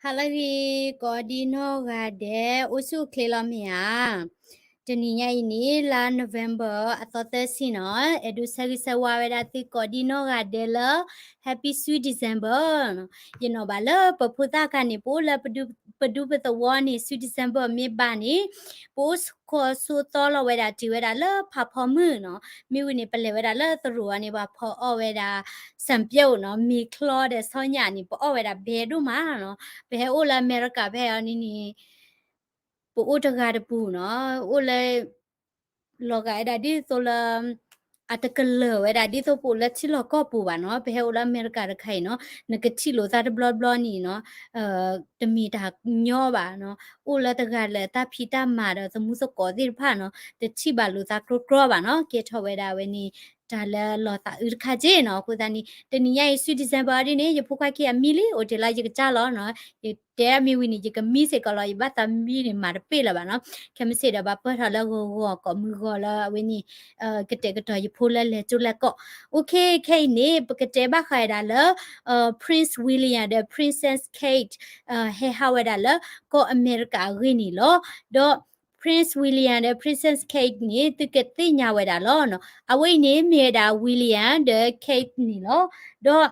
ဟါလၢအဂ့ၤ ကိးဒံနီၢ်ဂၤဒဲး အိၣ်ဆူၣ်အိၣ်ချ့လီၤမ့ၢ်ဧါ. တနံၤညါအံၤန့ၣ် လါ November အသီသၢဆံနီၤ, အဲၣ်ဒိးဆၢဂ့ၤဆၢဝါဝဲဒၣ်သုကိးဒံနီၢ်ဂၤဒဲးလၢ Happy Sweet December နီၤ. ယနီၣ်ဘၣ်လၢပဖိသၣ်ခါန့ၣ် ပအိၣ်လၢပဒူပသဝီန့ၣ် Sweet December မ့ၢ်ဘၣ်န့ၣ် ပအိၣ်ခိးဆိသီလီၤဝဲဒၣ် တုၤဝဲဒၣ်လၢဖးဖီမုၢ်နီၤ. မ့ၢ်ဝံၤန့ၣ် ပလဲၤဝဲဒၣ်လၢသရိာ်အီၤန့ၣ် ပှၤဖီအီၣ်ဝဲဒၣ် စံပျိၣ်နီၤ, မ့ၤချီဒီးဆီညၣ်န့ၣ် ပအီၣ်ဝဲဒၣ်ဘဲဒိၣ်မးနီၤ. ပဟဲအိၣ်လၢအမဲရကၤဖဲအံၤန့ၣ်န့ၣ် ပအိၣ်တဂၤတပူၤနီၤ, အိၣ်လၢ လီၤဂာ်ဝဲဒၣ်ဒ်သိးလၢ အတကလၢၤဝဲဒၣ်ဒ်သိးပအိၣ်လၢထံလီၢ်ကီၢ်ပူၤဘၣ်နီၤ. ပဟဲအိၣ်လၢအမဲရကၤတခါအံၤနီၤ, နကထံၣ်လိာ်သးတဘျီဘျီန့ၣ်နီၤ, တမ့ၢ်တၢ်ညီဘၣ်နီၤ. အိၣ်လၢတဂၤလၢအတၢ်ဖံးတၢ်မၤဒီးသမူသကိးသ့ၣ်တဖၣ်နီၤ, တထံၣ်ဘၣ်လိာ်သးကြီကြီဘၣ်နီၤ. ကဲထီၣ်ဝဲဒၣ်ဝဲန့ၣ် တၢ်လၢလီၤသးအုးတခါက့နီၤ. အဃိသတးန့ၣ် တနံၤညါအံၤ Sweet December ဒ်န့ၣ် ယဖိခွါခံဂၤမံလံ အိၣ်တ့ၢ်လၢယကစၢ်လီၤနီၤ. ယတဲမ့ၢ်ဝံၤန့ၣ် ယကမံစ့ၢ်ကီးလီၤ, ယဘၣ်သးမံန့ၣ် မၤတပ့ၢ်လၢၤဘၣ်နီၤ. ခဲမုၢ်ဆ့ၣ်ဒီးဘၣ်ပၢၢ်ထီၣ်လၢဂီၤဂီၤကိးမုၢ်ဂီၤလၢအဝဲန့ၣ် ကတဲာ်ကတီၤယဖိလၢလဲၤကၠိလဲၤကီၢ်. Okay, ခဲအံၤန့ၣ် ပကတဲဘၣ်ဃးဝဲဒၣ်လၢ Prince William ဒီး Princess Kate ဟဲဟးဝဲဒၣ်လၢကီၢ်အမဲရကၤအဂ့ၢ်န့ၣ်လီၤ. ဒီး Prince William ဒီး Princess Kate န့ၣ် သုကသ့ၣ်ညါဝဲဒၣ်လီၤနီၤ. အဝဲအံၤန့ၣ် မ့ၢ်ဝဲဒၣ် William ဒီး Kate န့ၣ်လီၤ. ဒီး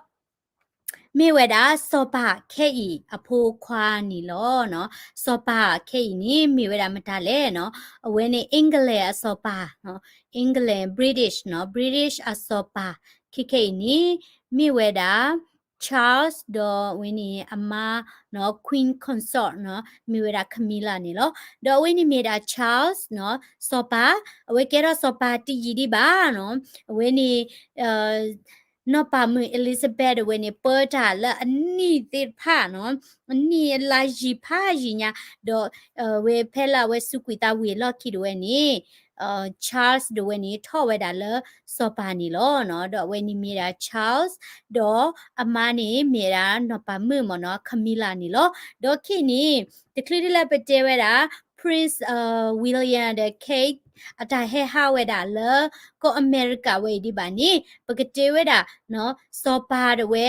မ့ၢ်ဝဲဒၣ်စီၤပၤခဲအံၤအဖိခွါန့ၣ်လီၤနီၤ. စီၤပၤခဲအံၤန့ၣ် မ့ၢ်ဝဲဒၣ်မတၤလဲၣ်နီၤ. အဝဲန့ၣ် England အစီၤပၤနီၤ, England, British နီၤ, British အစီၤပၤ ခဲခဲအံၤန့ၣ် မ့ၢ်ဝဲဒၣ် Charles ဒီးအဝဲန့ၣ်အမါနီၤ, Queen Consort နီၤ, မ့ၢ်ဝဲဒၣ် Camilla န့ၣ်လီၤ. ဒီးအဝဲန့ၣ်မ့ၢ်ဒၣ် Charles နီၤ, စီၤပၤ, အဝဲကဲထီၣ်စီၤပၤတယံာ်ဒံးဘၣ်နီၤ. အဝဲန့ၣ် နီၢ်ပၤမုၣ် Elizabeth အဝဲန့ၣ် ပၢတၢ်လၢအနံၣ်သ့ၣ်တဖၣ်နီၤ, အနံၣ်အလါယံာ်ဖးယံာ်ညါ, ဒီးအဝဲဖဲလၢအဝဲစူးကွံာ်သးဝံၤအလီၢ်ခံဒၣ်ဝဲန့ၣ် Charles ဒၣ်ဝဲန့ၣ် ထီၣ်ဝဲဒၣ်လၢစီၤပၤန့ၣ်လီၤနီၤ. ဒီးအဝဲန့ၣ်မ့ၢ်ဒၣ် Charles ဒီးအမါန့ၣ်မ့ၢ်ဒၣ်နီၢ်ပၤမုၣ်မ့ၢ်နီၤ Camilla န့ၣ်လီၤ. ဒီးခဲအံၤန့ၣ် တချုးဒ်လၢပတဲဝဲဒၣ် Prince William ဒီး Kate အတၢ်ဟဲဟးဝဲဒၣ်လၢကီၢ်အမဲရကၤဝဲအံၤဒံးဘၣ်န့ၣ် ပကတဲဝဲဒၣ် စီၤပၤဒၣ်ဝဲ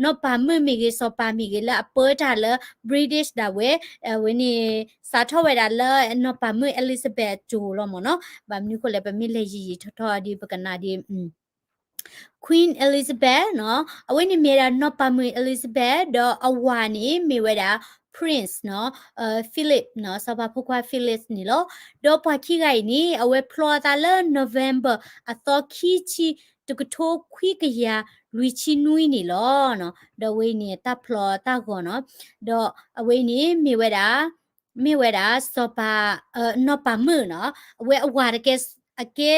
နီၢ်ပၤမုၣ်မ့ၢ်ဂ့ၤ စီၤပၤမ့ၢ်ဂ့ၤ လၢအပၢတၢ်လၢ British ဒၣ်ဝဲ အဝဲန့ၣ် စးထီၣ်ဝဲဒၣ်လၢနီၢ်ပၤမုၣ် Elizabeth အစိၤလီၤမ့ၢ်နီၤ. ဘၣ်မနုၤဃိလဲၣ် ပမ့ၢ်လဲၤယံာ်ယံာ်ထီထီဒ်ပကနၣ်ဒ် Queen Elizabeth နီၤ, အဝဲန့ၣ်မ့ၢ်ဝဲဒၣ်နီၢ်ပၤမုၣ် Elizabeth ဒီးအဝၤန့ၣ်မ့ၢ်ဝဲဒၣ် Prince နီၤ, Philip နီၤ, စီၤပၤဖိခွါ Philip န့ၣ်လီၤ. ဒီးပှၤခံဂၤအံၤန့ၣ် အဝဲဖျီအသးလၢ November အသီခံဆံ တကထိခွံကယၤလွံၢ်ဆံနွံန့ၣ်လီၤ. ဒီးအဝဲန့ၣ်တၢ်ဖျီတၢ်ဂီၤနီၤ, ဒီးအဝဲန့ၣ်မ့ၢ်ဝဲဒၣ် မ့ၢ်ဝဲဒၣ်စီၤပၤ နီၢ်ပၤမုၣ်နီၤ, အဝဲအဝၤတကဲ အကဲ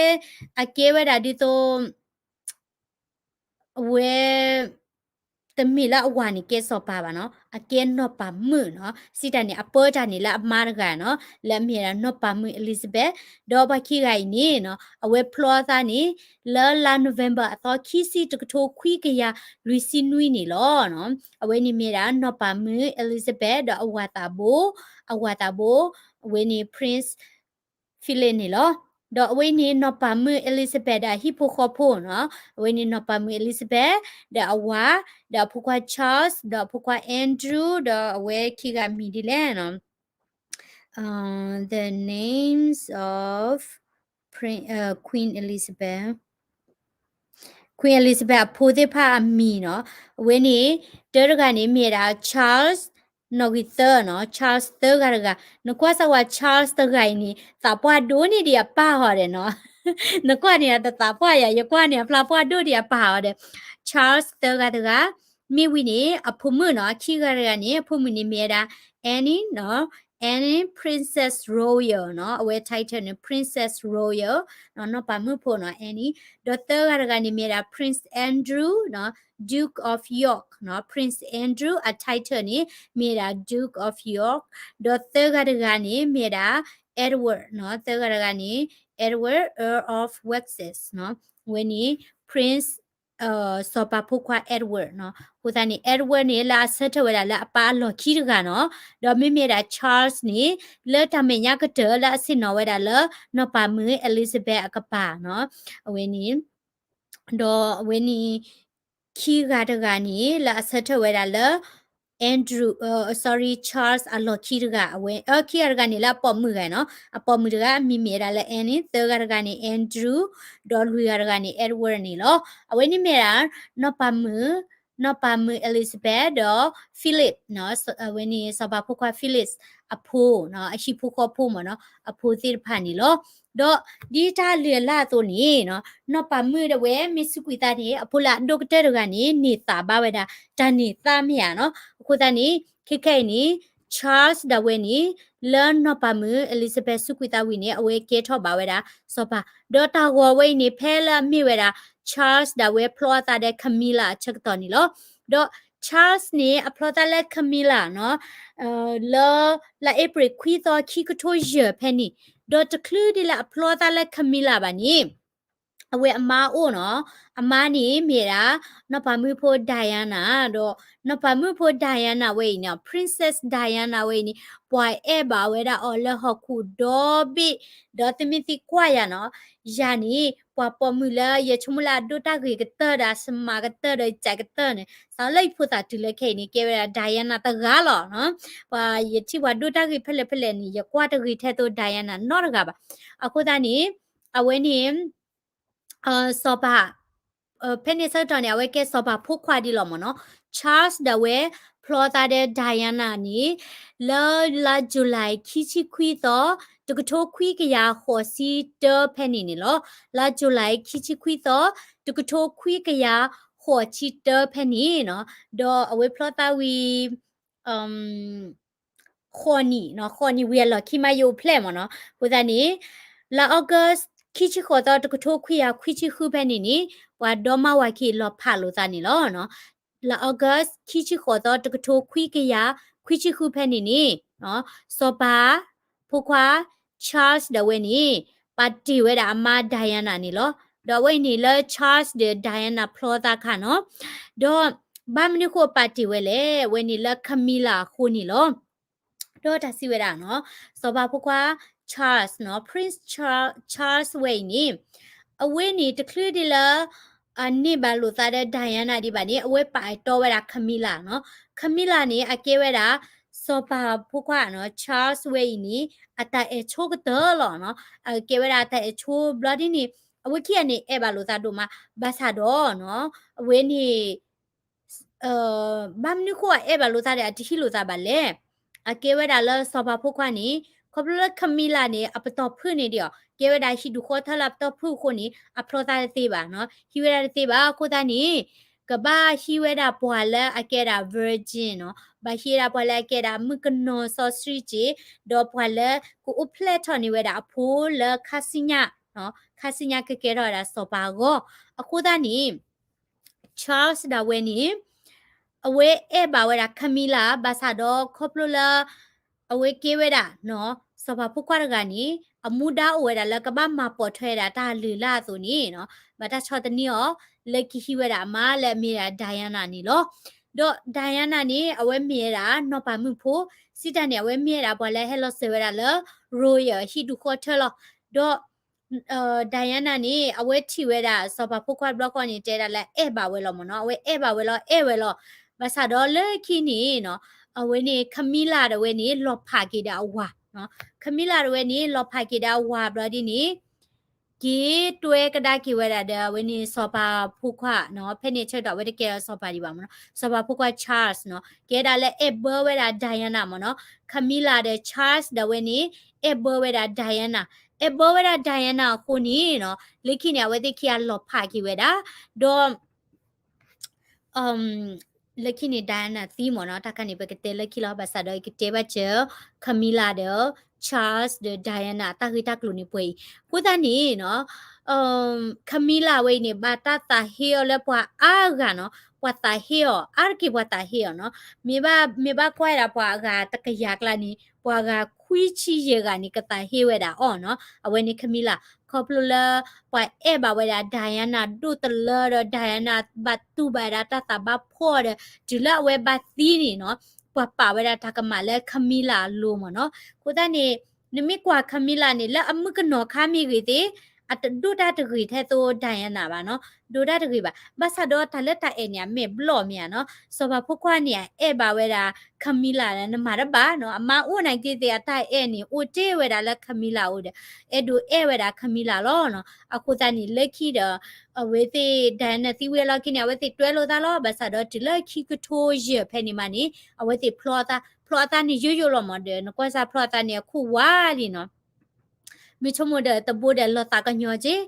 အကဲဝဲဒၣ်ဒ်သိး အဝဲ တမ့ၢ်လၢအဝၤန့ၣ်ကဲစီၤပၤဘၣ်နီၤ, အကဲနီၢ်ပၤမုၣ်နီၤ, စံးတၢ်န့ၣ် အပၢတၢ်န့ၣ်လၢအမါတဂၤနီၤ, လၢအမ့ၢ်ဝဲဒၣ်နီၢ်ပၤမုၣ် Elizabeth, ဒီးပှၤခံဂၤအံၤန့ၣ်နီၤ အဝဲဖျီအသးန့ၣ် လၢလါ November အသီခံဆံ တကထိခွံကယၤလွံၢ်ဆံနွံန့ၣ်လီၤ. အဝဲန့ၣ်မ့ၢ်ဒၣ်နီၢ်ပၤမုၣ် Elizabeth ဒီးအဝၤသးဘိ, အဝၤသးဘိ, အဝဲန့ၣ် Prince Philip န့ၣ်လီၤ. ဒီးအဝဲန့ၣ်နီၢ်ပၤမုၣ် Elizabeth ဒီးအဟံၣ်ဖိဃီဖိနီၤ, အဝဲန့ၣ်နီၢ်ပၤမုၣ် Elizabeth ဒီးအဝၤ, ဒီးအဖိခွါ Charles ဒီးအဖိခွါ Andrew ဒီးအဝဲခံဂၤမံၤဒ်လဲၣ်နီၤ. The names of Queen Elizabeth, Queen Elizabeth အဖိသ့ၣ်တဖၣ်အမံၤနီၤ, အဝဲန့ၣ် တၢတဂၤန့ၣ်မ့ၢ်ဝဲဒၣ် Charles နီၣ်ဂံၢ်သၢနီၤ, Charles သၢဂၤတဂၤ, နကွၢ်စၢ်ဝဲ Charles တဂၤအံၤန့ၣ် သးပှၢ်ဒိၣ်န့ၢ်ဒံးအပၢ်ဟီဒီးနီၤ, နကွၢ်န့ၣ်တသးပှၢ်ယၤ, ယကွၢ်န့ၣ် အဖျါပှၢ်ဒိၣ်ဒံးအပၢ်ဟီဒီး Charles သၢဂၤတဂၤ, မ့ၢ်ဝံၤန့ၣ် အဖိမုၣ်နီၤ, ခံဂၤတဂၤန့ၣ် အဖိမုၣ်န့ၣ်မ့ၢ်ဝဲဒၣ် Anne နီၤ, Anne Princess Royal နီၤ, အဝဲ title န့ၣ် Princess Royal နီၤ, နီၢ်ပၤမုၣ်ဖိနီၤ Anne, ဒီးသၢဂၤတဂၤန့ၣ်မ့ၢ်ဝဲဒၣ် Prince Andrew နီၤ, Duke of York နီၤ, Prince Andrew အ title န့ၣ် မ့ၢ်ဝဲဒၣ် Duke of York, ဒီးသၢဂၤတဂၤန့ၣ်မ့ၢ်ဝဲဒၣ် Edward နီၤ, သၢဂၤတဂၤန့ၣ် Edward Earl of Wessex နီၤ, အဝဲန့ၣ် Prince စီၤပၤဖိခွါ Edward နီၤ. အဃိသတးန့ၣ် Edward န့ၣ် လၢအဆၢထၢၣ်ဝဲဒၣ်လၢအပၢ်အလီၢ်ခံတဂၤနီၤ, ဒီးမ့မ့ၢ်ဝဲဒၣ် Charles န့ၣ် လၢတၢ်မဲာ်ညါကတၢၢ်လၢအဆ့ၣ်နီၤဝဲဒၣ်လၢ နီၢ်ပၤမုၣ် Elizabeth အကပၤနီၤ, အဝဲန့ၣ် ဒီးအဝဲန့ၣ် ခံဂၤတဂၤန့ၣ် လၢအဆၢထၢၣ်ဝဲဒၣ်လၢ Andrew, အ sorry, Charles အလီၢ်ခံတဂၤ အဝဲ အ ခံဂၤတဂၤန့ၣ်လၢအပိာ်မုၣ်ဂၤနီၤ, အပိာ်မုၣ်တဂၤ မံၤမ့ၢ်ဝဲဒၣ်လၢ Anne န့ၣ်, သၢဂၤတဂၤန့ၣ် Andrew, ဒီးလွံၢ်ဂၤတဂၤန့ၣ် Edward န့ၣ်လီၤ. အဝဲန့ၣ်မ့ၢ်ဒၣ် နီၢ်ပၤမုၣ် နီၢ်ပၤမုၣ် Elizabeth ဒီး Philip နီၤ, အဝဲန့ၣ် စီၤပၤဖိခွါ Felix အဖိနီၤ, အဟံၣ်ဖိဃီဖိမ့ၢ်နီၤ, အဖိသ့ၣ်တဖၣ်န့ၣ်လီၤ. ဒီးဒ်တၢ်လုၢ်အလၢ်အသိးန့ၣ်နီၤ, နီၢ်ပၤမုၣ်ဒၣ်ဝဲမ့ၢ်စူးကွံာ်သးန့ၣ် အဖိလၢအဒိၣ်ကတၢၢ်တဂၤန့ၣ် န့ၢ်သးဘၣ်ဝဲဒၣ် တၢ်န့ၢ်သါမ့ၢ်ဧါနီၤ. အဃိသတးန့ၣ် ခဲခဲအံၤန့ၣ် Charles ဒၣ်ဝဲန့ၣ် လၢနီၢ်ပၤမုၣ် Elizabeth စူးကွံာ်သးဝံၤန့ၣ် အဝဲကဲထီၣ်ဘၣ်ဝဲဒၣ်စီၤပၤ, ဒီးတၢ်ဂီၤဝဲအံၤန့ၣ် ဖဲလၢအမ့ၢ်ဝဲဒၣ် Charles ဒၣ်ဝဲဖျီအသးဒီး Camilla အဆၢကတီၢ်န့ၣ်လီၤ. ဒီး Charles န့ၣ် အဖျီသးလၢ Camilla နီၤ, လၢ လါအ့ဖြ့ၣ်ခွံသီခံကထိယဲၢ်ဖဲန့ၣ်, ဒီးတချုးဒ်လၢအဖျီသးလၢ Camilla ဘၣ်န့ၣ် အဝဲအမါအိၣ်နီၤ, အမါန့ၣ်မ့ၢ်ဒၣ် နီၢ်ပၤမုၣ်ဖိ Diana ဒီး နီၢ်ပၤမုၣ်ဖိ Diana ဝဲအံၤန့ၣ် Princess Diana ဝဲအံၤန့ၣ် ပှၤအဲၣ်ဘၣ်ဝဲဒၣ်အီၤလၢဟီၣ်ခိၣ်ဒီဘ့ၣ်, ဒီးသုမ့ၢ်သံကွၢ်ယၤနီၤ, ယၤန့ၣ် ပှၤပိာ်မုၣ်လၢယဆိကမိၣ်လၢအဒိၣ်တၢ်ဂ့ၤကတၢၢ်ဒီး အစမးကတၢၢ်ဒီး ကးကတၢၢ်န့ၣ် စးလၢယဖိသၣ်တုၤလၢခဲအံၤန့ၣ် ကဲဝဲဒၣ် Diana တဂၤလီၤနီၤ. ပှၤယထံၣ်ပှၤဒိၣ်တၢ်ဂ့ၤဖဲလဲၣ်ဖဲလဲၣ်န့ၣ် ယကွၢ်တဂ့ၤထဲသိး Diana နီတဂၤဘၣ်. အဃိသတးန့ၣ် အဝဲန့ၣ် စီၤပၤ ဖဲန့ၣ်ဆၢကတီၢ်န့ၣ် အဝဲကဲစီၤပၤဖိခွါဒံးလီၤမ့ၢ်နီၤ. Charles ဒၣ်ဝဲ ဖျီသးဒီး Diana န့ၣ် လၢလါ July ခံဆံခွံသီ တကထိခွံကယၤဃိးဆံတၢဖဲန့ၣ်န့ၣ်လီၤ. လါ July ခံဆံခွံသီ တကထိခွံကယၤဃိးဆံတၢဖဲန့ၣ်နီၤ. ဒီးအဝဲဖျီသးဝံၤ ဃိးနံၣ်နီၤ, ဃိးနံၣ်ဝံၤအလီၢ်ခံမးယအိၣ်ဖျဲၣ်မ့ၢ်နီၤ. အဃိသတးန့ၣ် လါ August ခံဆံဃိးသီ တကထိခွံကယၤခွံဆံဃုဖဲန့ၣ်န့ၣ် ပှၤဒီမါဝၤခံလီၤဖးလိာ်သးန့ၣ်လီၤ. လါ August ခံဆံဃိးသီ တကထိခွံကယၤခွံဆံဃုဖဲန့ၣ်န့ၣ် စီၤပၤဖိခွါ Charles ဒၣ်ဝဲန့ၣ် ပာ်တ့ၢ်ဝဲဒၣ်အမါ Diana န့ၣ်လီၤ. ဒီးအဝဲအံၤန့ၣ်လၢ Charles ဒီး Diana ဖျီသးခါနီၤ. ဒီးဘၣ်မနုၤအဃိပာ်တ့ၢ်ဝဲလဲၣ်, အဝဲန့ၣ်လၢ Camilla အဃိန့ၣ်လီၤ. ဒီးတၢ်စံးဝဲဒၣ်နီၤ, စီၤပၤဖိခွါ Charles နီၤ, Prince Charles ဝဲအံၤန့ၣ် အဝဲန့ၣ်တချုးဒ်လၢ အန့ၢ်ဘၣ်လိာ်သးဒီး Diana ဒံးဘၣ်န့ၣ် အဝဲပာ်အတီဝဲဒၣ် Camilla နီၤ. Camilla န့ၣ် အကဲဝဲဒၣ် စီၤပၤဖိခွါနီၤ, Charles ဝဲအံၤန့ၣ် အတၢ်အဲၣ်ဆိကတၢၢ်လီၤနီၤ. အကဲဝဲဒၣ်အတၢ်အဲၣ်ဆိဘျီဒ်န့ၣ် အဝဲခံဂၤန့ၣ် အဲၣ်ဘၣ်လိာ်သးဒိၣ်မး ဘၣ်ဆၣ်ဒီးနီၤ အဝဲန့ၣ် ဘၣ်မနုၤဃိအအဲၣ်ဘၣ်လိာ်သးဒီး အတဟံးလိာ်သးဘၣ်လဲၣ်. အကဲဝဲဒၣ်လၢစီၤပၤဖိခွါန့ၣ် ခီဖျိလၢ Camilla န့ၣ် အပတီၢ်ဖုၣ်န့ၣ်ဒံးအီၤ, ကဲဝဲဒၣ်ဟံၣ်ဒူၣ်ဃီထၢလၢအပတီၢ်ဖုၣ်အဃိန့ၣ် အဖျီသးတသ့ဘၣ်နီၤ, ဟံးဝဲဒၣ်တသ့ဘၣ်. အဃိသတးန့ၣ် ကဘၣ်ဟံးဝဲဒၣ်ပှၤလၢအကဲဒၣ် virgin နီၤ, ဘၣ်ဟံးဝဲဒၣ်ပှၤလၢအကဲဒၣ်မုၣ်ကနီၤစီဆှံစ့ၢ်, ဒီးပှၤလၢကအိၣ်ဖျဲၣ်ထီၣ်န့ၢ်ဝဲဒၣ်အဖိလၢခါဆူညါ ခါဆူညါကကဲထီၣ်ဝဲဒၣ်စီၤပၤအဂီၢ်. အဃိသတးန့ၣ် Charles ဒၣ်ဝဲန့ၣ် အဝဲအဲၣ်ဘၣ်ဝဲဒၣ် Camilla ဘၣ်ဆၣ်ဒီးခီဖျိလၢ အဝဲကဲဝဲဒၣ်နီၤ စီၤပၤဖိခွါတဂၤန့ၣ် အမူဒါအိၣ်ဝဲဒၣ်လၢကဘၣ်မၤပိာ်ထွဲဝဲဒၣ်တၢ်လုၢ်လၢ်အသိးန့ၣ်နီၤ ဘၣ်တၢ်ဆီၣ်သနံးအီၤ လၢကဟံးဝဲဒၣ်အမါလၢအမ့ၢ်ဒၣ် Diana န့ၣ်လီၤ. ဒီး Diana န့ၣ် အဝဲမ့ၢ်ဝဲဒၣ်နီၢ်ပၤမုၣ်ဖိ စံးတၢ်န့ၣ် အဝဲမ့ၢ်ဝဲဒၣ်ပှၤလၢဟဲလီၤစၢၤဝဲဒၣ်လၢ royal ဟံၣ်ဒူၣ်ဃီထၢလီၤ. ဒီး Diana န့ၣ် အဝဲထံၣ်ဝဲဒၣ်စီၤပၤဖိခွါဘျီဃီန့ၣ် တဲဒၣ်လၢအဲၣ်ဘၣ်ဝဲလီၤမ့ၢ်နီၤ, အဝဲအဲၣ်ဘၣ်ဝဲလီၤ အဲၣ်ဝဲလီၤ. ဘၣ်ဆၣ်ဒီးလၢခံန့ၣ်နီၤ အဝဲန့ၣ် Camilla ဒၣ်ဝဲန့ၣ် လီၤဖးက့ၤဒီးအဝၤ, Camilla ဒၣ်ဝဲန့ၣ် လီၤဖးက့ၤဒီးအဝၤဘျီဒ်န့ၣ် က့ၤတွဲကဒါက့ၤဝဲဒၣ်ဒီးအဝဲန့ၣ်စီၤပၤဖိခွါနီၤ, ဖဲန့ၣ်ဆၢကတီၢ်အဝဲတကဲဒီးစီၤပၤဒံးဘၣ်မ့ၢ်နီၤ, စီၤပၤဖိခွါ Charles နီၤ, ကဲဒၣ်လၢအဲၣ်ဘၢဝဲဒၣ် Diana မ့ၢ်နီၤ, Camilla ဒီး Charles ဒၣ်ဝဲန့ၣ် အဲၣ်ဘၢဝဲဒၣ် Diana, အဲၣ်ဘၢဝဲဒၣ် Diana အဃိန့ၣ်နီၤ လၢခံန့ၣ် အဝဲသ့ၣ်ခံဂၤလီၤဖးက့ၤဝဲဒၣ်, ဒီး လၢခံန့ၣ် Diana သံမ့ၢ်နီၤ, တၢ်ခါန့ၣ် ပကတဲလၢခံလီၤ, ဘၣ်ဆၣ်ဒီးယကတဲဘၣ်စၢၤ Camilla ဒီး Charles ဒီး Diana တၢ်ဂ့ၢ်တၢ်ကျိၤန့ၣ်ပှဲၤအံၤ, အဃိသတးန့ၣ်နီၤ Camilla ဝဲအံၤန့ၣ် ဘၣ်တၢ်သးဟ့အီၤလၢပှၤအါဂၤနီၤ, ပှၤသးဟ့အီၤ အါတက့ၢ်ပှၤသးဟ့အီၤနီၤ, မ့ၢ်ဘၣ် မ့ၢ်ဘၣ်ကွၢ်ဝဲဒၣ်ပှၤအဂၤတကယၤကျါန့ၣ် ပှၤဂၤခွံဆံယဲၢ်ဂၤန့ၣ် ကသးဟ့ဝဲဒၣ်အီၤနီၤ, အဝဲန့ၣ် Camilla ခီဖျိလၢ ပှၤအဲၣ်ဘၣ်ဝဲဒၣ် Diana ဒိၣ်တလၢဒီး Diana ဘၣ်တူၢ်ဘၣ်ဝဲဒၣ်တၢ်သးဘၣ်ဖှီၣ်ဒီး တုၤလၢအဝဲဘၣ်သံန့ၣ်နီၤ, ပှၤပာ်ဝဲဒၣ်တၢ်ကမၣ်လၢ Camilla အလိၤမ့ၢ်နီၤ, အဃိသတးန့ၣ် နမ့ၢ်ကွၢ် Camilla န့ၣ် လၢအမုၣ်ကနီၤခါမ့ၢ်ဂ့ၤသ့ၣ် အတဒိၣ်တၢ်တဂ့ၤထဲသိး Diana ဘၣ်နီၤ, ဒိၣ်တၢ်တဂ့ၤဘၣ်. ဘၣ်ဆၣ်ဒီးတၢ်လၢတၢ်အဲၣ်န့ၣ် အမဲာ်ဘျီၣ်မ့ၢ်ဧါနီၤ, စီၤပၤဖိခွါန့ၣ် အအဲၣ်ဘၣ်ဝဲဒၣ် Camilla နမၤတဘၣ်နီၤ, အမါအိၣ်နာ်က့သ့ၣ်အတၢ်အဲၣ်န့ၣ် အိၣ်တ့ၢ်ဝဲဒၣ်လၢ Camilla အိၣ်ဒီး အဲၣ်ဒိးအဲၣ်ဝဲဒၣ် Camilla လီၤနီၤ. အဃိသတးန့ၣ် လၢခံဒီး အဝဲသ့ၣ် Diana သံဝံၤအလီၢ်ခံန့ၣ် အဝဲသ့ၣ်တွဲလိာ်သးလီၤ. ဘၣ်ဆၣ်ဒီးတုၤလၢခံကထိယဲၢ်ဖဲန့ၣ်မးန့ၣ် အဝဲသ့ၣ်ဖျီအသး, ဖျီအသးန့ၣ်ယိယိလီၤမးဒီး နကွၢ်စၢ်ဖျီအသးန့ၣ် အခိၣ်ဝါလံနီၤ. မ့ၢ်ဆိကမိၣ်ဒီးတဘိဒီးလီၤသးကညီၤက့,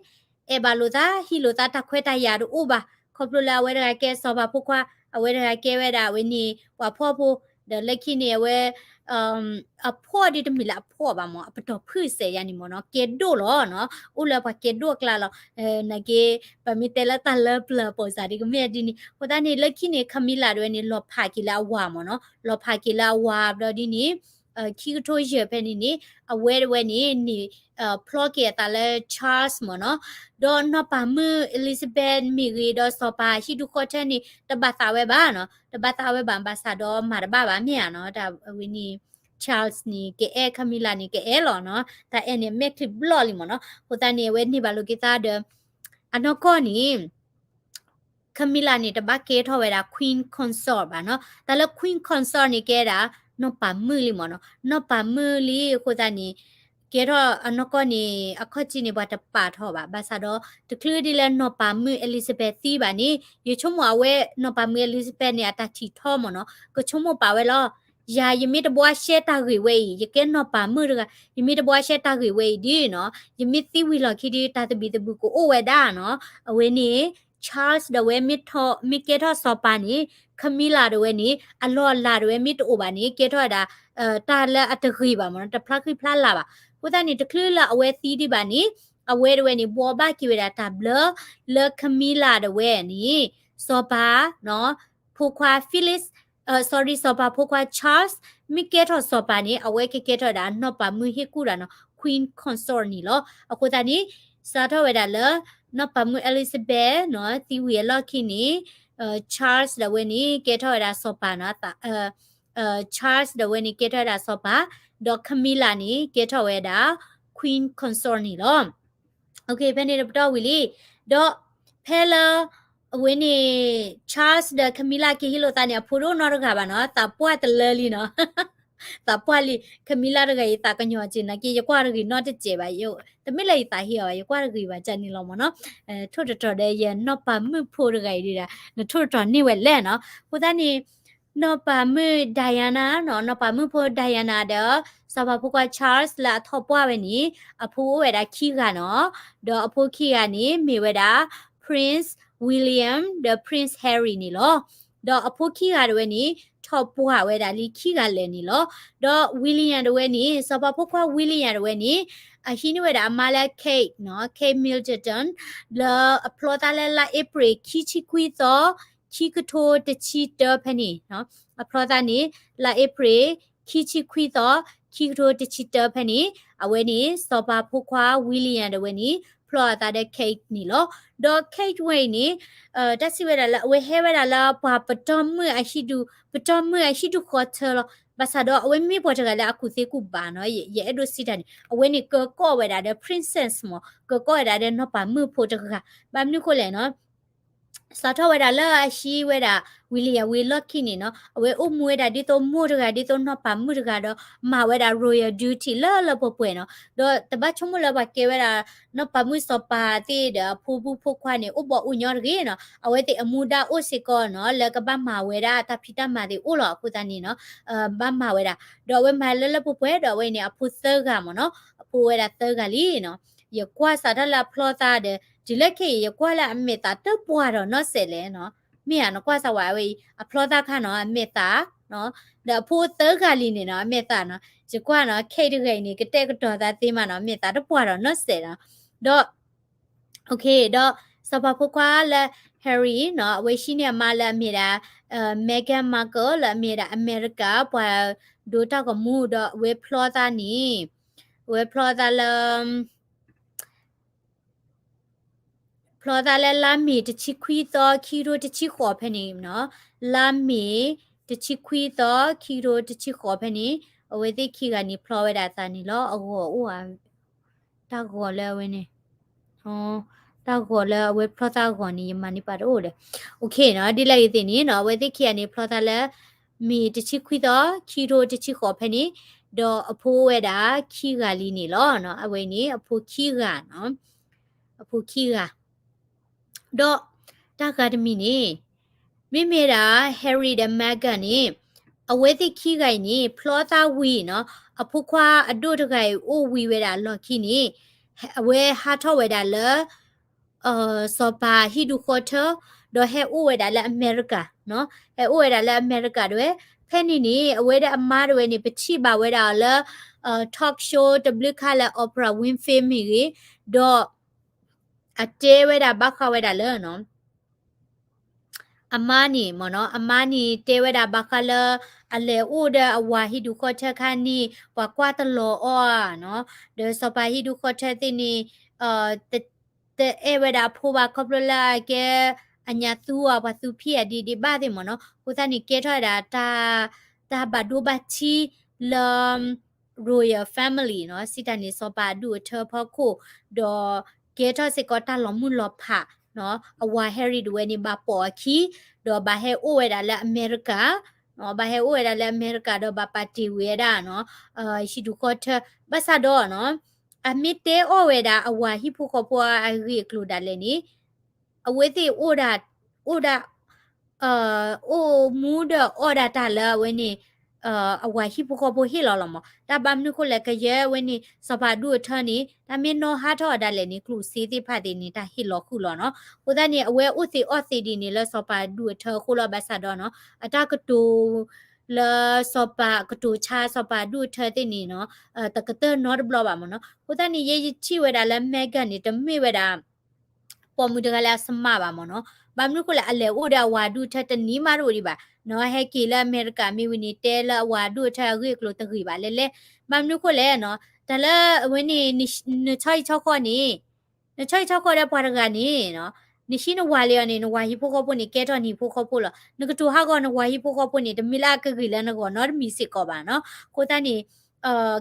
အဲၣ်ဘၣ်လိာ်သး ဟံးလိာ်သး တၢ်ခွဲးတၢ်ယာ်တအိၣ်ဘၣ်, ခီဖျိလၢအဝဲတဂၤကဲစီၤပၤဖိခွါ, အဝဲတဂၤကဲဝဲဒၣ်အဝဲန့ၣ် ပှၤဖှီၣ်ဖိ, ဒီးလၢခံန့ၣ် အဝဲ အဖှီၣ်ဒ်တမ့ၢ်လၢအဖှီၣ်ဘၣ်မး, အပတီၢ်ဖုၣ်စဲးယါန့ၣ်မးနီၤ, ကဲဒိၣ်လီၤနီၤ, အိၣ်လၢပှၤကဲဒိၣ်အကျါလီၤ. နာ်က့ ပမ့ၢ်တဲလၢတၢ်လၢပျၢၤပိာ်စးဒ်ကမ့ၢ်ဒ်န့ၣ်, အဃိသတးန့ၣ် လၢခံန့ၣ် Camilla တဝဲန့ၣ် လီၤဖးက့ၤလၢအဝၤမးနီၤ, လီၤဖးက့ၤလၢအဝၤဘျီဒ်န့ၣ် ခံကထိယဲၢ်ဖဲန့ၣ်န့ၣ် အဝဲတဝဲန့ၣ်န့ၣ် ဖျီက့ၤအသးလၢ Charles မးနီၤ, ဒီးနီၢ်ပၤမုၣ် Elizabeth မ့ၢ်ဂ့ၤ ဒီးစီၤပၤဟံၣ်ဒူၣ်ဃီထၢန့ၣ် တဘၣ်သးဝဲဘၣ်နီၤ, တဘၣ်သးဝဲဘၣ် ဘၣ်ဆၣ်ဒီးမၤတဘၣ်ဘၣ်မ့ၢ်ဧါနီၤ, တၢ်ဝဲန့ၣ် Charles န့ၣ် ကအဲၣ် Camilla န့ၣ် ကအဲၣ်လီၤနီၤ, တၢ်အဲၣ်န့ၣ် မဲာ်ချံဘျီၣ်လံမးနီၤ, အဃိသတးန့ၣ် အဝဲန့ၢ်ဘၣ်လိာ်က့ၤသးဒီး အနီၢ်ကီၢ်န့ၣ် Camilla န့ၣ် တဘၣ်ကဲထီၣ်ဝဲဒၣ် Queen Consort ဘၣ်နီၤ, တၢ်လၢ Queen Consort န့ၣ် ကဲဒၣ် နီၢ်ပၤမုၣ်လံမးနီၤ, နီၢ်ပၤမုၣ်လံအဃိသတးန့ၣ် ကဲထီၣ်အနီၢ်ကီၢ်န့ၣ် အခီၣ်ထံးန့ၣ် ပှၤတပာ်ထီၣ်ဘၣ်, ဘၣ်ဆၣ်ဒီး တချုးဒ်လၢနီၢ်ပၤမုၣ် Elizabeth သံဘၣ်န့ၣ် ယဆိကမိၣ်အဝဲ နီၢ်ပၤမုၣ် Elizabeth န့ၣ် အတၢ်ထံၣ်ထီမးနီၤ, ကဆိကမိၣ်ပာ်ဝဲလီၤ, ယၤ ယမ့ၢ်တဘှါရှဲတၢ်ဂ့ၢ်ဝဲအံၤ, ယကဲနီၢ်ပၤမုၣ်တဂၤ, ယမ့ၢ်တဘှါရှဲတၢ်ဂ့ၢ်ဝဲအံၤဒ်နီၤ, ယမ့ၢ်သံဝံၤလီၢ်ခံဒီး တၢ်သဘံၣ်သဘုၣ်ကအိၣ်ဝဲဒၣ်နီၤ, အဝဲန့ၣ် Charles ဒီးဝဲမ့ၢ်ထီၣ် မ့ၢ်ကဲထီၣ်စီၤပၤန့ၣ် Camilla ဒီးဝဲန့ၣ် အလီၢ်အလၤဒီးဝဲမ့ၢ်တအိၣ်ဘၣ်န့ၣ် ကဲထီၣ်ဝဲဒၣ် တၢ်လၢအတဂ့ၤဘၣ်မးနီၤ, တဖျါဃံဖျါလၤဘၣ်. အဃိသတးန့ၣ် တချုးလၢအဝဲသံဒံးဘၣ်န့ၣ် အဝဲတဝဲန့ၣ် ဘှီဘၣ်က့ၤဝဲဒၣ်တၢ်ဘျၢလၢ Camilla ဒီးဝဲန့ၣ် စီၤပၤ ဖိခွါ Philip, sorry စီၤပၤဖိခွါ Charles မ့ၢ်ကဲထီၣ်စီၤပၤန့ၣ် အဝဲကကဲထီၣ်ဝဲဒၣ်နီၢ်ပၤမုၣ်ဟ့ၣ်ကူၣ်တၢ်နီၤ, Queen Consort န့ၣ်လီၤ. အဃိသတးန့ၣ် စးထီၣ်ဝဲဒၣ်လၢ နီၢ်ပၤမုၣ် Elizabeth နီၤ သံဝံၤအလီၢ်ခံန့ၣ် Charles ဒီးဝဲန့ၣ် ကဲထီၣ်ဝဲဒၣ်စီၤပၤနီၤ, Charles ဒီးဝဲန့ၣ် ကဲထီၣ်ဝဲဒၣ်စီၤပၤ, ဒီး Camilla န့ၣ် ကဲထီၣ်ဝဲဒၣ် Queen Consort န့ၣ်လီၤ. ဖဲန့ၣ်တပတီၢ်ဝံၤလံ, ဒီးဖဲလၢ အဝဲန့ၣ် Charles ဒီး Camilla က့ၤဟ့ၣ်လိာ်သးန့ၣ် အဖိတအိၣ်နီတဂၤဘၣ်နီၤ, သးပှၢ်တလၢလံနီၤ သးပှၢ်လံ, Camilla တဂၤအံၤ သးကညီၤက့ၤနာ်က့ ယကွၢ်တဂ့ၤနီတစဲးဘၣ်, တမ့ၢ်လၢယသးဟ့အီၤဘၣ်, ယကွၢ်တဂ့ၤဘၣ် ကန့ၣ်လီၤမးနီၤ, ထိၣ်တတီၤဒီးယနီၢ်ပၤမုၣ်ဖိတဂၤအံၤဒၣ် နထိၣ်တတီၤန့ၢ်ဝဲလဲၣ်နီၤ. အဃိသတးန့ၣ် နီၢ်ပၤမုၣ် Diana နီၤ, နီၢ်ပၤမုၣ်ဖိ Diana ဒီး စီၤပၤဖိခွါ Charles လၢအထီၣ်ပှၢ်ဝဲန့ၣ် အဖိအိၣ်ဝဲဒၣ်ခံဂၤနီၤ, ဒီးအဖိခံဂၤန့ၣ် မ့ၢ်ဝဲဒၣ် Prince William ဒီး Prince Harry န့ၣ်လီၤ. ဒီးအဖိခံဂၤတဝဲန့ၣ် ထီၣ်ပှၢ်ဝဲဒၣ်လံခံဂၤလၢာ်န့ၣ်လီၤ. ဒီး William တဝဲန့ၣ် စီၤပၤဖိခွါ William တဝဲန့ၣ် အဟံးန့ၢ်ဝဲဒၣ်အမါလၢ Kate နီၤ, Kate Middleton လၢအဖျီသးလၢလါအ့ဖြ့ၣ် ခံဆံခွံသီ ခံကထိတဆံတၢဖဲန့ၣ်, အဖျီသးန့ၣ် လါအ့ဖြ့ၣ် ခံဆံခွံသီ ခံကထိတဆံတၢဖဲန့ၣ် အဝဲန့ၣ် စီၤပၤဖိခွါ William တဝဲန့ၣ် ဖျီအသးဒီး Kate န့ၣ်လီၤ. ဒီး Kate ဝဲအံၤန့ၣ် တၢ်စံးဝဲဒၣ်လၢ အဝဲဟဲဝဲဒၣ်လၢပှၤပတီၢ်မုၣ်အဟံၣ်ဒူၣ်, ပတီၢ်မုၣ်အဟံၣ်ဒူၣ်ဃီထၢလီၤ. ဘၣ်ဆၣ်ဒီးအဝဲမ့ၢ်ပှၤတဂၤလၢအကူၣ်သ့ကူၣ်ဘၣ်နီၤ, ယအဲၣ်ဒိးစံးတၢ်န့ၣ် အဝဲန့ၣ် ကကီၢ်ဝဲဒၣ်ဒီး princess မး, ကကီၢ်ဝဲဒၣ်ဒီးနီၢ်ပၤမုၣ်ဖိတဂၤ, ဘၣ်မနုၤဃိလဲၣ်နီၤ စးထီၣ်ဝဲဒၣ်လၢအဟံးဝဲဒၣ် William ဝံၤအလီၢ်ခံန့ၣ်နီၤ, အဝဲအိၣ်မူဝဲဒၣ်ဒ်သိးမိၢ်တဂၤ ဒ်သိးနီၢ်ပၤမုၣ်တဂၤဒီး မၤဝဲဒၣ် royal duty လၢလၢပှဲၤပှဲၤနီၤ, ဒီးတဘၣ်ဆိကမိၣ်လၢပှၤကဲဝဲဒၣ် နီၢ်ပၤမုၣ်စီၤပၤသ့ၣ်ဒီးအဖိမုၣ်ဖိခွါန့ၣ် အိၣ်ဘီအိၣ်ညီတဂ့ၤနီၤ, အဝဲသ့ၣ်အမူဒါအိၣ်စ့ၢ်ကီးနီၤ လၢကဘၣ်မၤဝဲဒၣ်တၢ်ဖံးတၢ်မၤသ့ၣ်အိၣ်လီၤ. အဃိသတးန့ၣ်နီၤ ဘၣ်မၤဝဲဒၣ်, ဒီးအဝဲမၤလၢလၢပှဲၤပှဲၤ ဒီးအဝဲန့ၣ် အဖိသၢဂၤမးနီၤ, အဖိဝဲဒၣ်သၢဂၤလံနီၤ. ယကွၢ်စးထီၣ်လၢအဖျီသးဒီး တုၤလၢခဲအံၤ ယကွၢ်လၢအမဲာ်သးတပှၢ်ဒီးနီတစဲးလဲၣ်နီၤ. မ့ၢ်ဧါ, နကွၢ်စၢ်ဝဲအဝဲအံၤ အဖျီသးခါနီၤ အမဲာ်သး, ဒီးအဖိသၢဂၤလံန့ၣ်နီၤ အမဲာ်သးနီၤ. ယကွၢ်နီၤ Kate တဂၤအံၤန့ၣ် ကတဲာ်ကတီၤသးသ့မးနီၤ အမဲာ်သးတပှၢ်ဒီးနီတစဲးနီၤ. ဒီး ဒီးစီၤပၤဖိခွါလၢ Harry နီၤ အဝဲဟံးန့ၢ်အမါလၢအမ့ၢ်ဒၣ် Meghan Markle လၢအမ့ၢ်ဒၣ်အမဲရကၤ ပှၤဒိတၢ်ဂီၤမူ ဒီးအဝဲဖျီသးန့ၣ် အဝဲဖျီသးလၢ ဖျီသးလၢလါမ့ၤတဆံခွံသီ ခံကထိတဆံဃိးဖဲန့ၣ်နီၤ, လါမ့ၤတဆံခွံသီ ခံကထိတဆံဃိးဖဲန့ၣ် အဝဲသ့ၣ်ခံဂၤန့ၣ် ဖျီဝဲဒၣ်အသးန့ၣ်လီၤ. အဂီၤအိၣ်ဧါ, တၢ်ဂီၤလၢအဝဲန့ၣ် တၢ်ဂီၤလၢအဝဲဖျီသးအဂီၤန့ၣ် ယမၤန့ၢ်ပာ်တအိၣ်ဒီး OK နီၤ, ဒ်လဲၣ်ဂ့ၤသ့ၣ်န့ၣ်နီၤ အဝဲသ့ၣ်ခံဂၤန့ၣ် ဖျီသးလၢ မ့ၢ်တဆံခွံသီ ခံထိတဆံဃိးဖဲန့ၣ်, ဒီးအဖိအိၣ်ဝဲဒၣ်ခံဂၤလံန့ၣ်လီၤ. အဝဲန့ၣ် အဖိခံဂၤနီၤ, အဖိခံဂၤ ဒီးတၢ်ဂၤတမံၤန့ၣ် မ့မ့ၢ်ဒၣ် Harry ဒီး Meghan န့ၣ် အဝဲသ့ၣ်ခံဂၤအံၤန့ၣ် ဖျီသးဝံၤနီၤ, အဖိခွါအဒိၣ်တဂၤအံၤအိၣ်ဝံၤဝဲဒၣ်လီၢ်ခံန့ၣ် အဝဲဟးထီၣ်ဝဲဒၣ်လၢ စီၤပၤဟံၣ်ဒူဃီထၢ, ဒီးဟဲအိၣ်ဝဲဒၣ်လၢအမဲရကၤ, ဟဲအိၣ်ဝဲဒၣ်လၢအမဲရကၤဒၣ်ဝဲ, ဖဲန့ၣ်န့ၣ် အဝဲဒၣ်အမါဒၣ်ဝဲန့ၣ် ပထံၣ်ဘၣ်ဝဲဒၣ်အီၤလၢ talk show တဘျုးခါလၢ Oprah Winfrey မ့ၢ်ဂ့ၤ, ဒီး အတဲဝဲဒၣ်ဘၣ်ဃးဝဲဒၣ်လၢ အမါန့ၣ်မ့ၢ်နီၤ, အမါန့ၣ်တဲဝဲဒၣ်ဘၣ်ဃးလၢ အလဲၤအိၣ်ဒီးအဝၤဟံၣ်ဒူဃီထၢခါန့ၣ် ပှၤကွၢ်တလီၤအီၤဧါနီၤ, ဒီးစီၤပၤဟံၣ်ဒူဃီထၢသ့ၣ်န့ၣ် တအဲၣ်ဝဲဒၣ်အဖိဘၣ်ခီဖျိလၢအကဲ အညါသူဧါ ပှၤသူဖံးဧါဒ်ဒ်ဘၣ်သ့ၣ်မ့ၢ်နီၤ, အဃိသတးန့ၣ် ကဲထီၣ်ဝဲဒၣ် တၢ်ဘၣ်ဒိဘၣ်ထံးလၢ royal family နီၤ, စံးတၢ်န့ၣ် စီၤပၤအဒူၣ်အထၢဖီခိၣ်, ဒီးကဲထီၣ်စ့ၢ်ကီးတၢ်လီၤမုၢ်လီၤဖးနီၤ, အဝၤ Harry ဒၣ်ဝဲန့ၣ် ဘၣ်ပိာ်အခံ, ဒီးဘၣ်ဟဲအိၣ်ဝဲဒၣ်လၢအမဲရကၤ, ဘၣ်ဟဲအိၣ်ဝဲဒၣ်လၢအမဲရကၤ ဒီးဘၣ်ပာ်တ့ၢ်ဝံၤဝဲဒၣ်နီၤ, ဟံၣ်ဒူဃီထၢ, ဘၣ်ဆၣ်ဒီးနီၤ အမ့ၢ်တဲအီၣ်ဝဲဒၣ်အဝၤဟံၣ်ဖိဃီဖိအဂ့ၢ်အကျိၤဒၣ်လဲာ်န့ၣ် အဝဲသ့ၣ်အိၣ်ဒၣ် အိၣ်ဒၣ် အိၣ်မူဒီးအီၣ်ဒၣ်တၢ်လၢအဝဲန့ၣ် အဝၤဟံၣ်ဖိဃီဖိဟ့ၣ်လီၤလီၤမး, တၢ်ဘၣ်မနုၤဃိလဲၣ် ကယဲၢ်အဝဲန့ၣ် စီၤပၤဒူၣ်အထၢန့ၣ် တၢ်မ့ၢ်နီၢ်ဟးထီၣ်အီၤဒၣ်လဲာ်န့ၣ် ကျိၣ်စ့သ့ၣ်တဖၣ်သ့ၣ်န့ၣ် တၢ်ဟ့ၣ်လီၤဃုာ်လီၤနီၤ, အဃိသတးန့ၣ် အဝဲအိၣ်သ့ၣ်အီၣ်သ့ၣ်ဒ်န့ၣ်လၢစီၤပၤဒူၣ်အထၢအဃိလီၤ, ဘၣ်ဆၣ်ဒီးနီၤ အတၢ်ကတိၤ လၢစီၤပၤကတိၤဆါစီၤပၤဒူၣ်အထၢသ့ၣ်န့ၣ်နီၤ တကတၢၢ်နီတဘျီဘၣ်မးနီၤ, အဃိသတးန့ၣ် ယဲယထံၣ်ဝဲဒၣ်လၢ Meghan န့ၣ် တမ့ၢ်ဝဲဒၣ် ပိာ်မုၣ်တဂၤလၢအ smart ဘၣ်မးနီၤ, ဘၣ်မနုၤဃိလဲၣ် အလဲၤအိၣ်ဒီးအဝၤဒူၣ်အထၢတနံၤမးတအိၣ်ဒံးဘၣ်နီၤ, ဟဲက့ၤလၢအမဲရကၤမ့ၢ်ဝံၤန့ၣ် တဲလၢအဝၤဒူၣ်အထၢအဂ့ၢ်အကျိၤတဂ့ၤဘၣ်လဲၣ်လဲၣ်, ဘၣ်မနုၤဃိလဲၣ်နီၤ တၢ်လၢအဝဲန့ၣ် နဆီဟံၣ်ဆီဃီန့ၣ် နဆီဟံၣ်ဆီဃီဒီးပှၤတဂၤန့ၣ် နဟံးနဝၤလံအီၤန့ၣ် နဝၤဟံၣ်ဖိဃီဖိန့ၣ် ကဲထီၣ်နဟံၣ်ဖိဃီဖိလီၤ, နကတိၤဟးဂီၤနဝၤဟံၣ်ဖိဃီဖိန့ၣ် တမ့ၢ်လၢအကဂ့ၤလၢနဂီၢ်နီတမံၤစ့ၢ်ကီးဘၣ်နီၤ, အဃိသတးန့ၣ်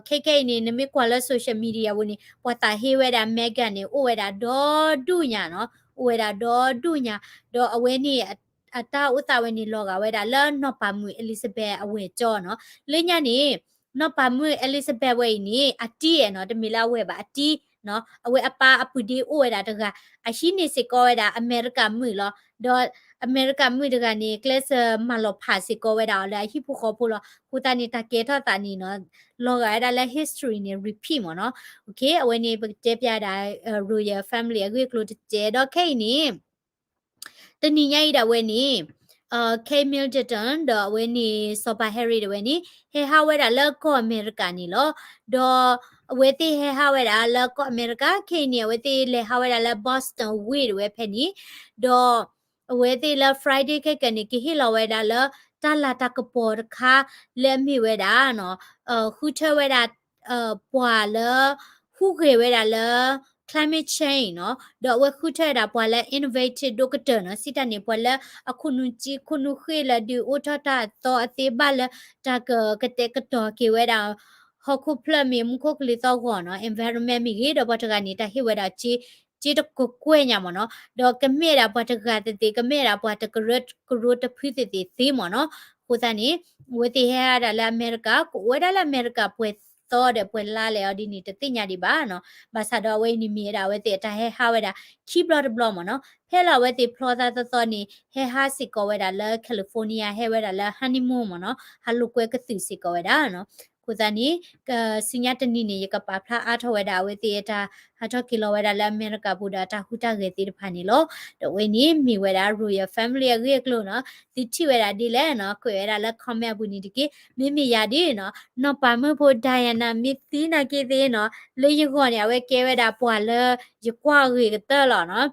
ခဲခဲအံၤန့ၣ် နမ့ၢ်ကွၢ်လၢ social media ပူၤန့ၣ် ပှၤသးဟ့ဝဲဒၣ် Meghan န့ၣ် အိၣ်ဝဲဒၣ်ဒီဒူၣ်ညါနီၤ, အိၣ်ဝဲဒၣ်ဒီဒူၣ်ညါ, ဒီးအဝဲန့ၣ် အတၢ်အိၣ်သးဝဲန့ၣ် လီၤဂာ်ဝဲဒၣ်လၢနီၢ်ပၤမုၣ် Elizabeth အဝဲၢ်ကၠီနီၤ, လၢညါန့ၣ် နီၢ်ပၤမုၣ် Elizabeth ဝဲအံၤန့ၣ် အတံၢ်အဲၣ်နီၤ, တမ့ၢ်လၢအဝဲၢ်ဘၣ် အတံၢ်နီၤ, အဝဲအပၢ်အပုၢ်ဒ့အိၣ်ဝဲဒၣ်တဂၤ, အဟံးန့ၢ်စ့ၢ်ကီးဝဲဒၣ်အမဲရကၤမုၣ်လီၤ, ဒီးအမဲရကၤမုၣ်တဂၤန့ၣ် ကျဲးစၢးမၤလီၤဖးစ့ၢ်ကီးဝဲဒၣ်အီၤလၢအဟံၣ်ဖိဃီဖိလီၤ, အဃိသတးန့ၣ် တၢ်ကဲထီၣ်သးန့ၣ်နီၤ လီၤဂာ်ဝဲဒၣ်လၢ history န့ၣ် repeat မးနီၤ, အဝဲန့ၣ် ပကတဲပျးဒၣ် royal family အဂ့ၢ်အကျိၤတစဲးဒီးခဲအံၤန့ၣ် တနံၤညါအံၤဒၣ်ဝဲန့ၣ် Kate Middleton ဒီးအဝဲန့ၣ် စီၤပၤ Harry ဒၣ်ဝဲန့ၣ် ဟဲဟးဝဲဒၣ်လၢကီၢ်အမဲရကၤန့ၣ်လီၤ. ဒီးအဝဲသ့ၣ်ဟဲဟးဝဲဒၣ်လၢကီၢ်အမဲရကၤ ခဲအံၤန့ၣ် အဝဲသ့ၣ်လဲၤဟးဝဲဒၣ်လၢ Boston ဝ့ၢ်ဒၣ်ဝဲဖဲန့ၣ်, ဒီးအဝဲသ့ၣ်လၢ Friday ခဲကနံၣ်န့ၣ် ကဟ့ၣ်လီၤဝဲဒၣ်လၢ တၢ်လၤတၢ်ကပီၤတခါ လၢအမ့ၢ်ဝဲဒၣ် ဃုထၢဝဲဒၣ် ပှၤလၢ ဟူးဂဲၤဝဲဒၣ်လၢ climate change နီၤ, ဒီးအဝဲဃုထၢဝဲဒၣ်ပှၤလၢ innovative ဒိၣ်ကတၢၢ်နီၤ, စံးတၢ်န့ၣ် ပှၤလၢအခိၣ်နူာ်စ့ခိၣ်နူာ်ဃ့ၢ်လၢဒုးအိၣ်ထီၣ်တၢ်အသီအသ့ဘၣ်လၢ တၢ်ကကတဲာ်ကတီၤက့ၤဝဲဒၣ် ဟီၣ်ခိၣ်ဖျၢၣ်မ့ၢ်မူခိၣ်ကလံၤသီၣ်ဂီၤနီၤ, environment မ့ၢ်ဂ့ၤ, ဒီးပှၤတဂၤန့ၣ် တၢ်ဟ့ၣ်ဝဲဒၣ်စ့ စ့တကကွဲၢ်ညါမ့ၢ်နီၤ, ဒီးကမ့ၢ်ဒၣ်ပှၤတဂၤသ့ၣ်သ့ၣ် ကမ့ၢ်ဒၣ်ပှၤတကရၢကရိတဖုသ့ၣ်သ့ၣ်သ့မ့ၢ်နီၤ, အဃိသတးန့ၣ် အဝဲသ့ၣ်ဟဲဟးဒၣ်လၢအမဲရကၤ ကအိၣ်ဝဲဒၣ်လၢအမဲရကၤပှဲၤသီဒီးပှဲၤလါလဲၣ်အီၤဒ်န့ၣ် တသ့ၣ်ညါဒံးဘၣ်နီၤ, ဘၣ်ဆၣ်ဒီးအဝဲအံၤန့ၣ်မ့ၢ်ဝဲဒၣ်အဝဲသ့ၣ်အတၢ်ဟဲဟးဝဲဒၣ် ခံဘျီတဘျီမ့ၢ်နီၤ, ဖဲလၢအဝဲသ့ၣ်ဖျီသးသီသီန့ၣ် ဟဲဟးစ့ၢ်ကီးဝဲဒၣ်လၢ California ဟဲဝဲဒၣ်လၢ honeymoon မ့ၢ်နီၤ, ဟးလိာ်ကွဲကသုးစ့ၢ်ကီးဝဲဒၣ်နီၤ, အဃိသတးန့ၣ် ကဆူညါတနံၤန့ၣ် ယကပာ်ဖျါအါထီၣ်ဝဲဒၣ်အဝဲသ့ၣ်အတၢ်ဟးထီၣ်က့ၤလီၤဝဲဒၣ်လၢအမဲရကၤပူၤဒီးအတၢ်ဟူးတၢ်ဂဲၤသ့ၣ်တဖၣ်န့ၣ်လီၤ. ဒီးအဝဲန့ၣ်မ့ၢ်ဝဲဒၣ် royal family အဂ့ၢ်အကျိၤနီၤ, သုထံၣ်ဝဲဒၣ်ဒ်လဲၣ်နီၤ, ကွဲးဝဲဒၣ်လၢ comment အပူၤန့ၣ်တက့ၢ်. မ့မ့ၢ်ယၤဒ်နီၤ, နီၢ်ပၤမုၣ်ဖိ Diana မ့ၢ်သံနာ်က့သ့ၣ်နီၤ, လၢယဂီၢ်န့ၣ် အဝဲကဲဝဲဒၣ်ပှၤလၢယကွၢ်ဂ့ၤကတၢၢ်လီၤနီၤ.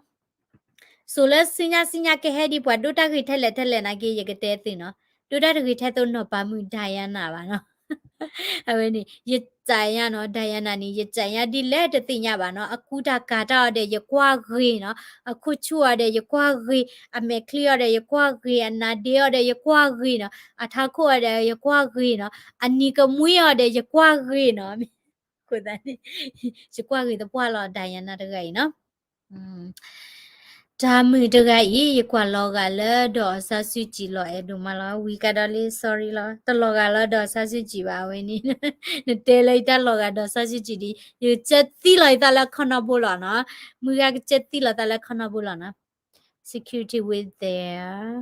စိၤလၢဆူညါဆူညါကဟဲဒ်ပှၤဒိၣ်တၢ်ဂ့ၤထဲလဲၣ်ထဲလဲၣ်နာ်က့ ယကတဲသုနီၤ, ဒိၣ်တၢ်တဂ့ၤထဲသိးနီၢ်ပၤမုၣ် Diana ဘၣ်နီၤ. အဝဲန့ၣ် ယစံးညါနီၤ, Diana န့ၣ် ယစံးညါဒ်လဲၣ်တသ့ၣ်ညါဘၣ်နီၤ, အကူတၢ်ကၤတၢ်အီၤဒီးယကွၢ်ဂ့ၤနီၤ, အခိၣ်ဆူၣ်အီၤဒီးယကွၢ်ဂ့ၤ, အမဲာ်ချံအီၤဒီးယကွၢ်ဂ့ၤ, အနါဒ့အီၤဒီးယကွၢ်ဂ့ၤနီၤ, အထးခိၣ်အီၤဒီးယကွၢ်ဂ့ၤနီၤ, အနံၤကမှံအီၤဒီးယကွၢ်ဂ့ၤနီၤ, အဃိသတးန့ၣ် ယကွၢ်ဂ့ၤသပှၢ်လီၤ Diana တဂၤအံၤနီၤ. တၢ်မုာ်တဂၤအံၤ ယကွၢ်လီၤဂာ်လၢ ဒေါ်အောင်ဆန်းစုကြည် လီၤအဲၣ်ဒိၣ်မးလီၤ. ဝံၤကဒီးလံ sorry လီၤ. တလီၤဂာ်လၢ ဒေါ်အောင်ဆန်းစုကြည် ဘၣ်ဝဲန့ၣ်. နတဲလၢယတၢ်လီၤဂာ် ဒေါ်အောင်ဆန်းစုကြည် ဒ် ယကစၢၢ်သံလီၤယသးလၢခီနီဘိလီၤနီၤ. မုၢ်ဂၤကစၢၢ်သံလီၤသးလၢခီနီဘိလီၤနီၤ. Security with there.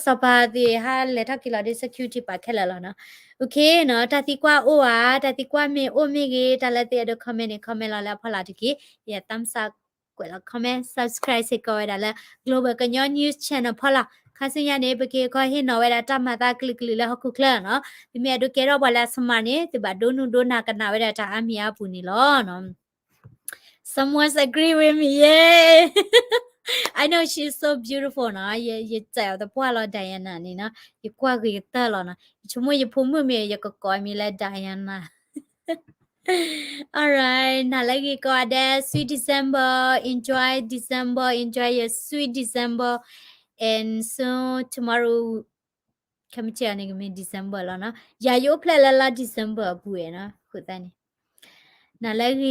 စီၤပၤသ့ၣ်ဟးလဲၤထီၣ်က့ၤလီၤဒီး security ပာ်ခဲလၢာ်လီၤနီၤ. Okay နီၤ, တၢ်သံကွၢ်အိၣ်ဧါ, တၢ်သံကွၢ်မ့ၢ်အိၣ်မ့ၢ်ဂ့ၤ, တၢ်လၢသ့ၣ်အဲၣ်ဒိး comment န့ၣ် comment လီၤလၢအဖီလာ်တက့ၢ်. ယ thumbs up ကွဲးလီၤ comment, subscribe စ့ၢ်ကီးဝဲဒၣ်လၢ Global ကညီ News Channel ဖီလာ်. ခါဆူညါန့ၣ် ပက့ၤခီဟ့ၣ်နီၤဝဲဒၣ်တၢ်မၤသးကလုာ်ကလုာ်လၢဟီၣ်ခိၣ်ချၢနီၤ. သုမ့ၢ်အဲၣ်ဒိးကဲထီၣ်ပှၤလၢအ smart န့ၣ် သုဘၣ်ဒိနုၢ်ဒိနၢ်ကနၣ်ဝဲဒၣ်တၢ်အါမံၤအါပူၤန့ၣ်လီၤနီၤ. Someone's agree with me, yay! I know she's so beautiful နီၤ. ယ ယစဲးအီၤသပှၢ်လီၤ Diana န့ၣ်နီၤ. ယကွၢ်ဂ့ၤကတၢၢ်လီၤနီၤ. ယဆိကမိၣ်ယဖိမုၣ်မ့ၢ် ယကကိးအမံၤလၢ Diana. All right, နၤလၢဂ့ၤကိးဂၤဒဲး, sweet December, enjoy December, enjoy your sweet December, and soon tomorrow, ခဲမုၢ်ဆ့ၣ်အီၤန့ၣ်ကမ့ၢ် December လီၤနီၤ. ယၤယအိၣ်ဖျဲၣ်လၢလါ December အပူၤနီၤ, အဃိသတးန့ၣ် နၤလၢဂ့ၤ.